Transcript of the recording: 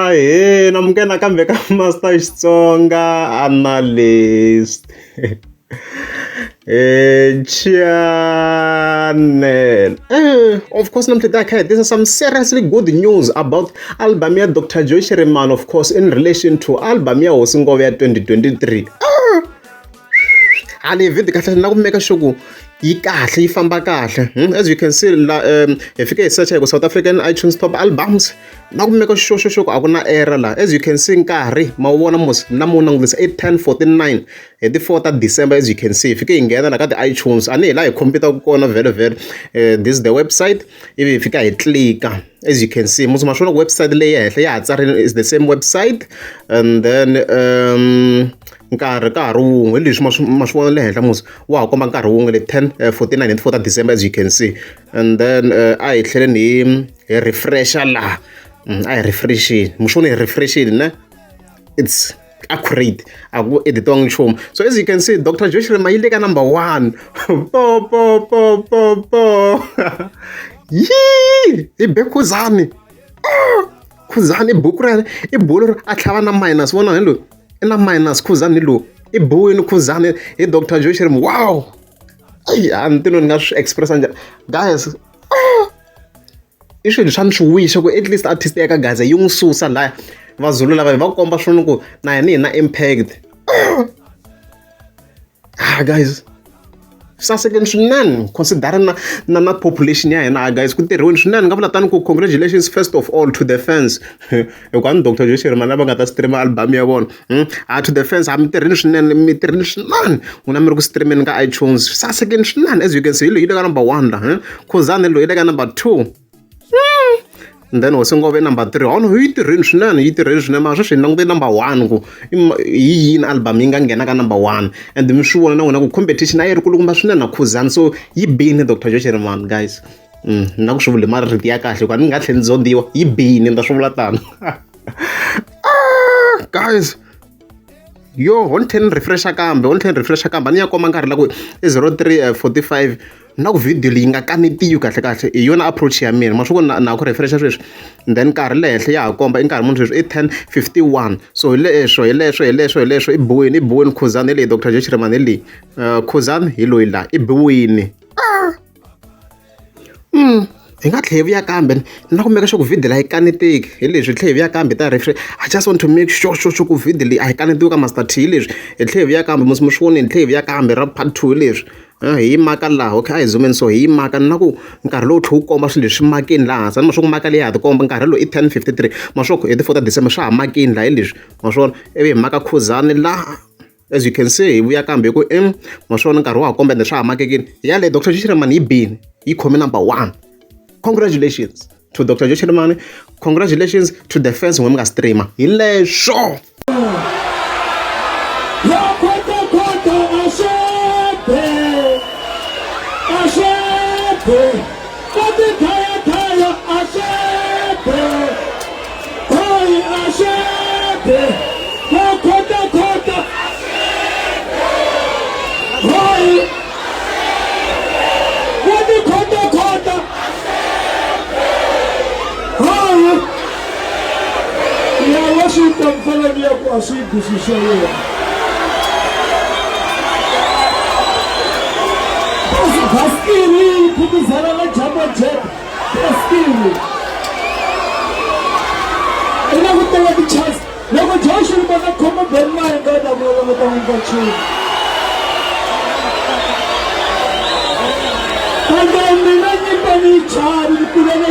Ahee namukela nakambe ka Master Xitsonga Analyst channel. Of course namuntlha hi ta kha hi tisa some seriously good news about album ya Dr Joe Shirimani of course in relation to album ya Hosi Ngove ya 2023. A leyi video kahle na ku make sure ku yi kahle yi famba kahle. As you can see la hi fike hi search hi ku South African iTunes top albums na ku make sure sure sure ku a ku na error la. As you can see nkarhi ma wu vona mos na mo langutisa i 10:49 hi ti 4 ta December as you can see. Hi fike hi nghena la ka ti-iTunes a ni hi laha hi khompyutaka kona vhele vhele. This is the website ivi hi fika hi tlika as you can see mos ma swi vona ku website leyi henhla ya ha tsarile is the same website and then nkarhi ka ha ri wun'we hi leswi ma swi ma swi vona le henhla mos wa ha komba nkarhi wun'we le 10:49 hi ti 4 ta December as you can see and then a hi tlheleni hi hi refresher laha a hi refresheni mi swi vona hi refreshini ne it's accurate a ku editiwangi nchumu so as you can see Dr Joe Shirimani yi le ka number one po po po po po yii hi be Khuzani Khuzani buku ra i bulo a tlhava na minus vona hi loyi i na minus Khuzani hi lowu i buwini Khuzani hi Dr Joe Shirimani wow eyi a ni tivi ni nga swi express njhani guys i swilo swa ni swi wisha ku at least artist ya ka Gaza yi n'wi susa laya Vazulu lava hi va komba swona ku na hina hi na impact ah guys sasekeni swinene considering na na na population ya hina guys ku tirhiweni swinene nga vula tani ku congratulations first of all to the fans hikuva ni Dr Joe Shirimani lava nga ta stream album ya vona a to the fans a mi tirhini swinene mi tirhini swinene n'wina mi ri ku streameni ka iTunes sasekeni swinene as you can see hi loyi yi le ka number one la Khuzani loyi yi le ka number 2 and then Hosi Ngove number 3 hono yi tirhini swinene yi tirhini swinene mara sweswi hi langute number 1 ku hi yini album yi nga nghena ka number 1 and mi swi vona na n'wina ku competition a yi ri kulukumba swinene na Khuzani so yi bini Dr Joe Shirimani guys na ku swi vula hi marito ya kahle hikuva ni nga tlheli ni zondiwa yi bini ni ta swi vula tano guys yo ho ni tlhela ni refresha kambe ho ni tlhela ni refresha kambe a ni ya komba nkarhi la ku i 03:45 na ku video leyi nga kanetiwi kahle kahle hi yona approach ya mina ma swi vona na ku refresha sweswi then nkarhi le henhla ya ha komba i nkarhi muni sweswi i 10:51 so hi leswo hi leswo hi leswo hi leswo i biwini i biwini Khuzani hi leyi Dr Joe Shirimani hi leyi Khuzani hi loyi la i biwini hi nga tlhela hi vuya kambe na ku make sure ku video leyi a yi kaneteki hi leswi hi tlhela hi vuya kambe hi ta refresh I just want to make sure sure sure ku video leyi a yi kanetiwi ka Master T hi leswi hi tlhela hi vuya kambe mos mi swi vonile hi tlhela hi vuya kambe ra part 2 hi leswi hi yi maka laha okay a hi zoomeni so hi yi maka na ku nkarhi lowu tlhe wu komba swilo leswi makeni laha hansi a ni ma swa ku maka leyi ya ha tikomba nkarhi lowu i 10:53 ma swa ku hi ti 4 ta December swa ha makini laha hi leswi ma swi vona ivi hi maka Khuzani laha as you can see hi vuya kambe hi ku ma swi vona nkarhi wa ha komba ende swa ha makekile yaleyo Dr Joe Shirimani yi bini yi khome number 1 congratulations to Dr Joe Shirimani congratulations to the fans n'we mi nga streamer hi leswo A swi bi swilo swa yena basikiri yi phikizana na jumbo jet basikiri i na ku teka ti-chance loko Joe Shirimani a khoma Ben Mayenga ta vulavula ta n'wi nchumu kambe mina nyimba ni yi chavi ni kulele